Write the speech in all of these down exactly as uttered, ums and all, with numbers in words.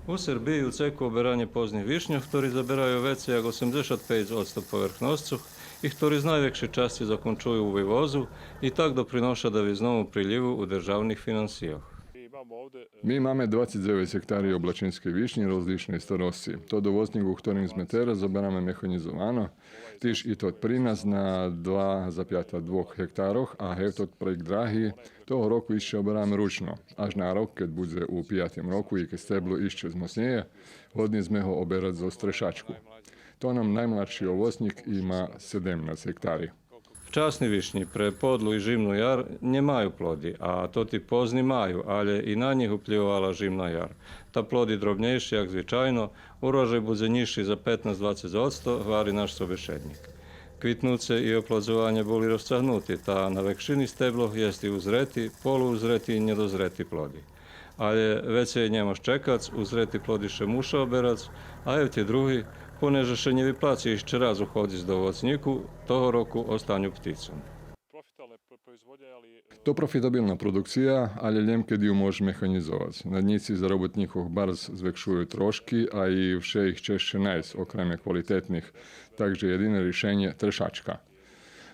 У Сербиї у цеку оберанє позних вишньох, хтори забераю вецей як осемдзешат пейц одсто поверхносцу и хтори з найвекшей часци закончую у вивозу и так доприноша давизному прилїву у державних финансийох. Ми маме двацец дзевец гектари облачинскей вишнї розличней старосци. Тот овоцнїк у хторим зме тераз обераме механїзовано, тиж и тот при нас на два запята двох гектарох, а гевтот прейґ драги того року ище обераме ручно. Аж на рок, кед будзе у пиятим року и кед стебло ище змоцнєє, годни зме го оберац зоз трешачку. То нам наймладши овоцнїк и ма седемнац гектари. Вчасни вишнї пре подлу и жимну яр нє маю плоди, а тоти позни маю, алє и на нїх уплївовала жимна яр. Та плоди дробнєйши, як звичайно, урожай будзе нїзши за петнац-двацец одсто, гвари наш собешеднїк. Квитнуце и оплодзованє були розцагнути, та на векшини стеблох єст и узрети, полуузрети и нєдозрети плоди. Алє вецей нє мож чекац, узрети плоди ше муша оберац, а гевти други, понеже ше нє виплаци ище раз уходзиц до овоцнїку, того року останю птицом. То профитабилна продукция, алє лєм кед ю мож механїзовац. Наднїци за роботнїкох барз звекшую трошки, а и вше их чежше найсц, окреме квалитетних, так же єдине ришенє трешачка.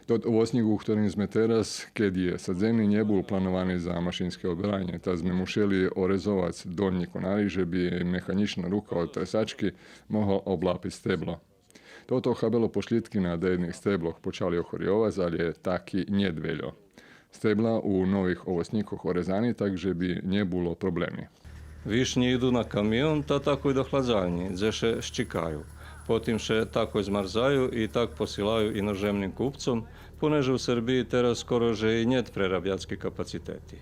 Тот овоцнїк у хторим зме тераз, кед є садзени, нє бул плановани за машинске оберанє, та зме мушели орезовац долнї конари же би механїчна рука од трешачки могла облапиц стебло. Тото охабело пошлїдки на даєдних стеблох, почали охорйовац, алє таки нєт вельо. Стебла у нових овоцнїкох орезани, так же би нє було проблеми. Вишнї иду на камион та такой до хладзальнї, дзе ше щикаю. Потим ше такой змарзаю и так посилаю иножемним купцом, понеже у Сербиї тераз скоро же и нєт прерабяцки капацитети.